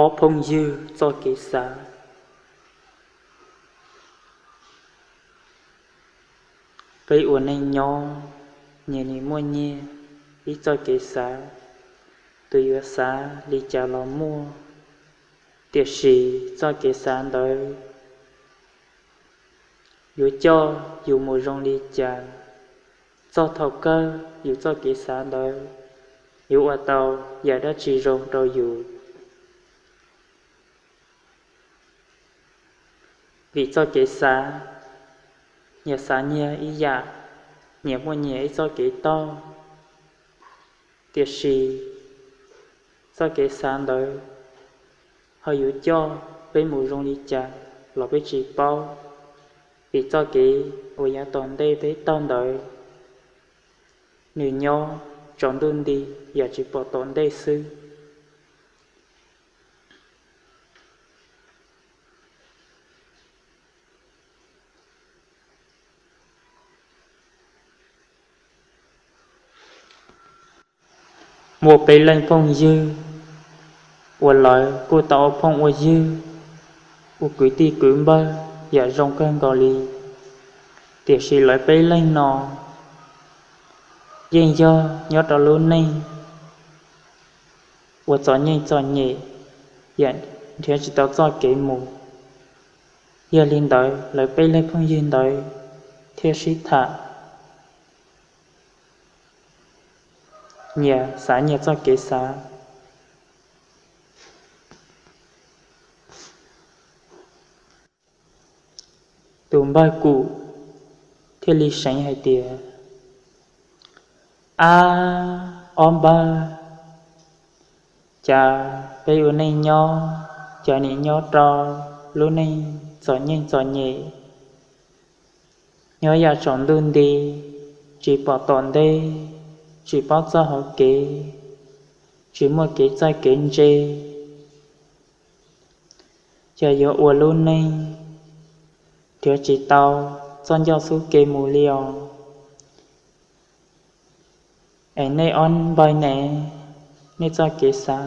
Ob phooj ywg txoj kev xav. Peb ua neej nyob, nyias nyias muaj nyias ib txoj kev xav, tus yuav xav li cas los muaj, tiam sis txoj kev xav ntawd yuav coj yus mus zoo li cas, txog thaum kawg yus txoj kev xav ntawd yuav ua tau yam dab tsi zoo rau yus. Vim txoj kev xav, nyias xav nyias ib yam, nyias muaj nyias ib txoj kev taug, tiam sis txoj kev xav ntawd ho yuav coj peb mus zoo li cas los peb tsis paub, vim txoj kev uas yav tom ntej peb taug ntawd, nws nyob tsaus ntuj nti yam tsis pom tom ntej xwb. Muaj peb leeg phooj ywg uas lawv kuj tau ua phooj ua ywg, ua kwv tij kwv npawg yam zoo kawg nkaus li. Tiam sis lawv peb leeg no yeej yog nyob rau lub neej uas txom nyem txom nyem, yam nrhiav tsis tau txoj kev mus. Yog li ntawd lawv peb leeg phooj ywg ntawd thiaj sib tham, nyias xav nyias txoj kev xav. Tus npawg Kum thiaj li seev hais tias, Ab, ob npawg, cas peb ua neej nyob, cas nim nyob rau lub neej txom nyem txom nyem, nyob yam tsaus ntuj nti, tsis pom tom ntej, tsis paub txoj hauv kev, tsis muaj kev txawj kev ntse, cas yuav ua lub neej nrhiav tsis tau txoj ncauj xub kev mus li os. Es nej ob npawg ne, nej txoj kev xav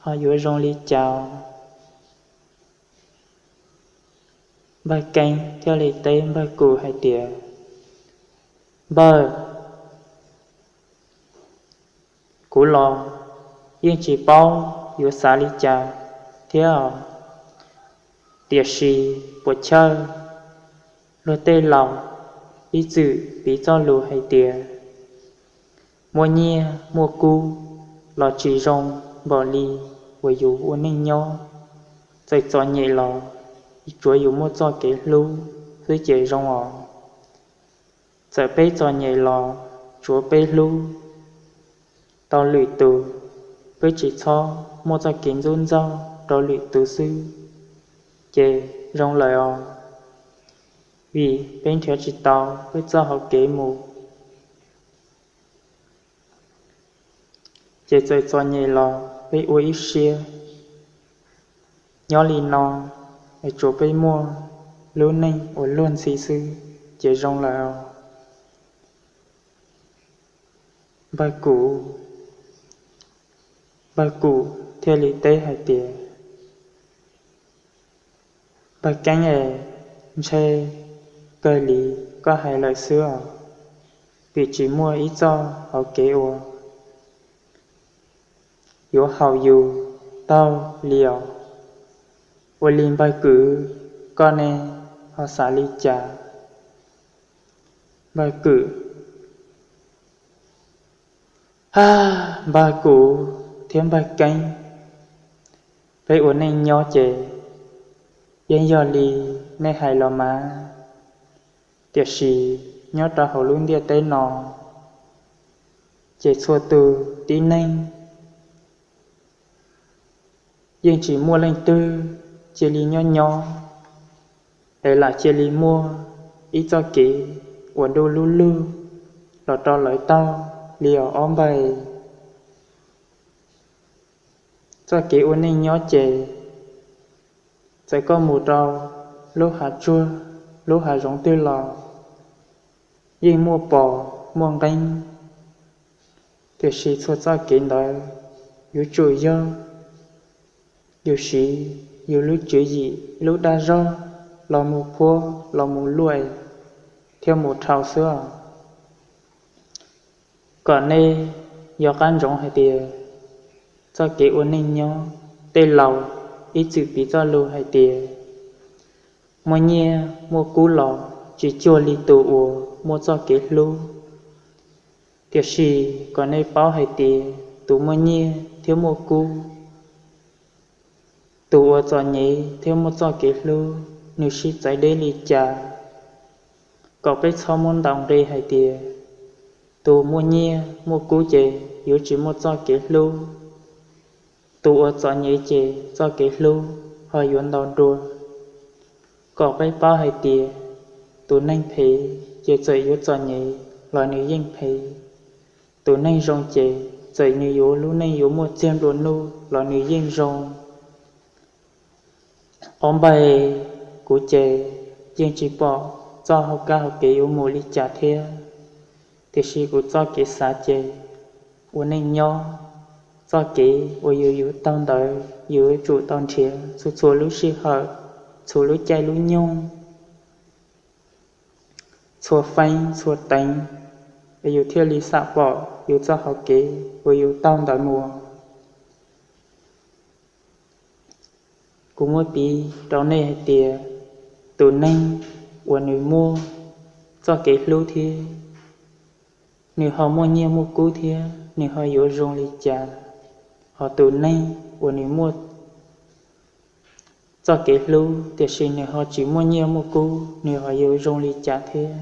ho yuav zoo li cas? Npawg Keeb thiaj li teb npawg Kum hais tias, Npawg, kuv los yeej tsis paub yuav xav li cas thiab, tiam sis puas chawj luag tej laus ib txwm piv txoj lus hais tias, muaj nyiaj muaj kub los tsis zoo npaum li uas yus ua neej nyob. Txawm txom nyem los tsuav yus muaj txoj kev hlub xwb ces zoo os. Txawm peb txom nyem los tsuav peb hlub tau lwm tus, peb tsis txhob muaj txoj kev ntxub ntxaug rau lwm tus xwb ces zoo lawm os. Vim peb nrhiav tsis tau peb txoj hauv kev mus, ces txawm txom nyem los peb ua ib siab nyob li no, es tsuav peb muaj lub neej uas luag ntxhi xwb ces zoo lawm os. Npawg Kum, npawg Kum thiaj li teb hais tias, Npawg Keeb es, ntshe kawg li koj hais lawm xwb os, vim tsis muaj ib txoj hauv kev uas yuav haum yus taug li os. Ua li npawg Kum, koj ne ho xav li cas? Npawg Kum, npawg Kum thiab npawg Keeb, peb ua neej nyob ces yeej yog li nej hais los mas, tiam sis nyob rau hauv lub ntiaj teb no ces txhua tus tib neeg yeej tsis muaj leej twg cia li nyob nyob es lam cia li muaj ib txoj kev uas du lub lug los rau lawv taug li os ob npawg. Txoj kev ua neej nyob ces txawm koj mus rau lub hav tsuag lub hav zoov twg los yeej muaj pos muaj nqeeb, tiam sis txhua txoj kev ntawd yuav tsum yog Yus siv yus lub tswv yim lub dag zog los mus phuab los mus luaj thiab mus dhau xwb os. Kom nej yuav qab ntsoov hais tias txoj kev ua neej nyob, tej laus ib txwm piv txoj lus hais tias muaj nyiaj muaj kub los tsis cuag li tus uas muaj txoj kev hlub. Tiam sis kom nej paub hais tias tus muaj nyiaj thiab muaj kub, tus uas txom nyem thiab muaj txoj kev hlub, nws sib txawv deb li cas. Kom peb txhob muab ntaus nqi hais tias tus muaj nyiaj muaj kub ces yuav tsis muaj txoj kev hlub, tus uas txom nyem ces txoj kev hlub ho yuav ntau dua. Kom peb paub hais tias tus neeg phem ces txawm yuav txom nyem los nws yeej phem, tus neeg zoo ces txawm nws yuav lub neej yuav muaj txiag nplua nuj los nws yeej zoo. Ob npaig, kuv ces yeej tsis pom txoj hauv kab hauv kev yuav mus li cas thiab, tiam sis kuv txoj kev xav ces ua neej nyob, txoj kev uas yus yuav taug ntawd yus yuav tsum tau nrhiav txhua txhua lub sij hawm, txhua lub caij lub nyoog, txhua feeb txhua teev, es yus thiaj li xam pom yus txoj hauv kev uas yus taug ntawd mus. Kuv muab piv rau nej hais tias tus neeg uas nws muaj txoj kev hlub thiab, nws ho muaj nyiaj muaj kub thiab, nws ho yuav zoo li cas? Ho tus neeg uas nws muaj txoj kev hlub tiam sis nws ho tsis muaj nyiaj muaj kub, nws ho yuav zoo li cas thiab?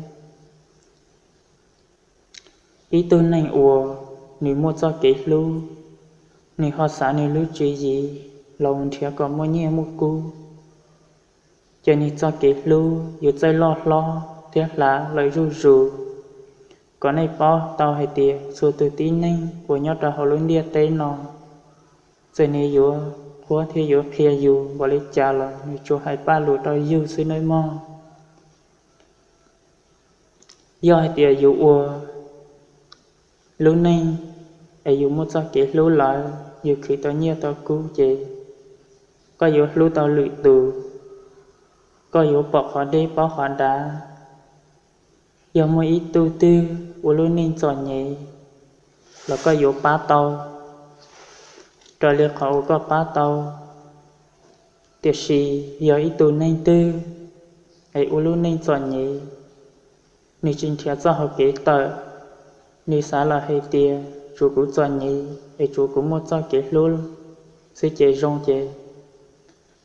Ib tug neeg uas nws muaj txoj kev hlub, nws ho xav nws lub tswv yim los nrhiav kom muaj nyiaj muaj kub, ces nws txoj kev hlub yuav txawj loj hlob thiab hlav lawm zuj zus. Kom nej paub tau hais tias txhua tus tib neeg uas nyob rau hauv lub ntiaj teb no, txawm nws yuav qhuab thiab yuav qhia yus npaum li cas los nws tsuas hais paj lus rau yus xwb nawb mog. Yog hais tias yus ua lub neej es yus muaj txoj kev hlub lawm, yus khwv tau nyiaj tau kub ces koj yuav hlub tau lwm tus, koj yuav pom qhov deb paub qhov dav. Yog muaj ib tug twg ua lub neej txom nyem los koj yuav pab tau raws li qhov uas koj pab tau. Tiam sis yog ib tug neeg twg es ua lub neej txom nyem, nws tsis nrhiav txoj hauv kev tawm, nws xav los hais tias tsuav kuv txom nyem es tsuav kuv muaj txoj kev hlub xwb ces zoo ces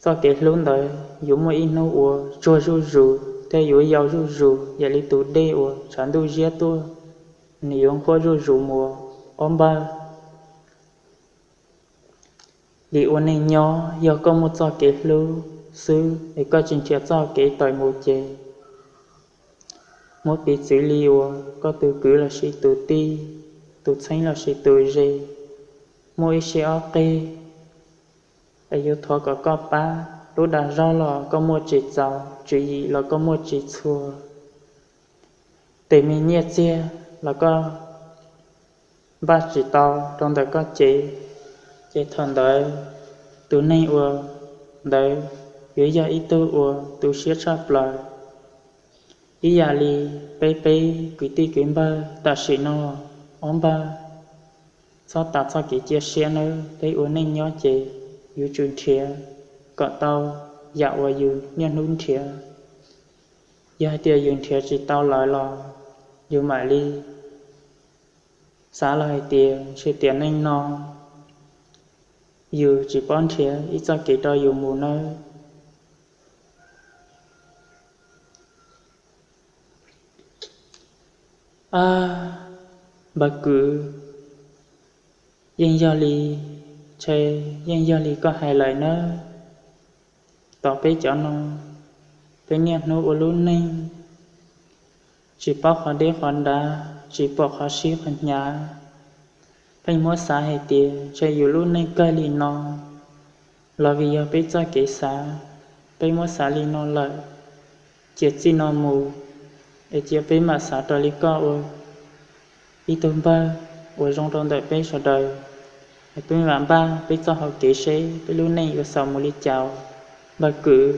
txoj kev hlub ntawd yuav muaj ib hnub uas tsuag zuj zus thiab yuav yau zuj zus yam li tus dej uas tshav ntuj ziab tuaj, nws yuav nqhuab zuj zus mus ob npawg. Li ua neej nyob, yog koj muaj txoj kev hlub xwb es koj tsis nrhiav txoj kev tawm mus ces muab piv txwv li uas koj tus kwv lossis tus tij, tus txheeb lossis tus ze, muaj ib sij ob qig es yuav thov kom koj pab, lub dag zog los koj muaj tsis txaus, tswv yim los koj muaj tsis txhua, tes me nyiaj txiag los koj npaj tsis tau rau ntawm koj cev, ces thaum ntawd tus neeg uas ntawd yuav yog ib tug uas tu siab tshaj plaws. Ib yam li peb peb kwv tij kwv npawg tam sim no, ob npawg, txhob tas txoj kev cia siab nawb. Peb ua neej nyob ces yuav tsum nrhiav kom tau yam uas yus niaj hnub nrhiav. Yog hais tias yus nrhiav tsis tau lawm los yus mam li xav los hais tias ntshe tiam neej no yus tsis paub nrhiav ib txoj kev rau yus mus nawb. Ab, npawg kwv, yeej yog li, ntshe yeej yog li koj hais lawm nawb. Tom peb cov no, peb niaj hnub ua lub neej tsis paub qhov deb qhov dav, tsis pom qhov sib qhov hnyav, pheej muab xav hais tias ntshe yus lub neej kawg li no los vim yog peb txoj kev xav. Peb muab xav li no lawm, cia txij no mus es cia peb mam xav raws li koj ua ib tug npawg uas zoo rau ntawm peb sawv daws. Peb mam npaj peb txoj hau kev seb peb lub neej yuav xaus mus li cas. Npawg Kwm,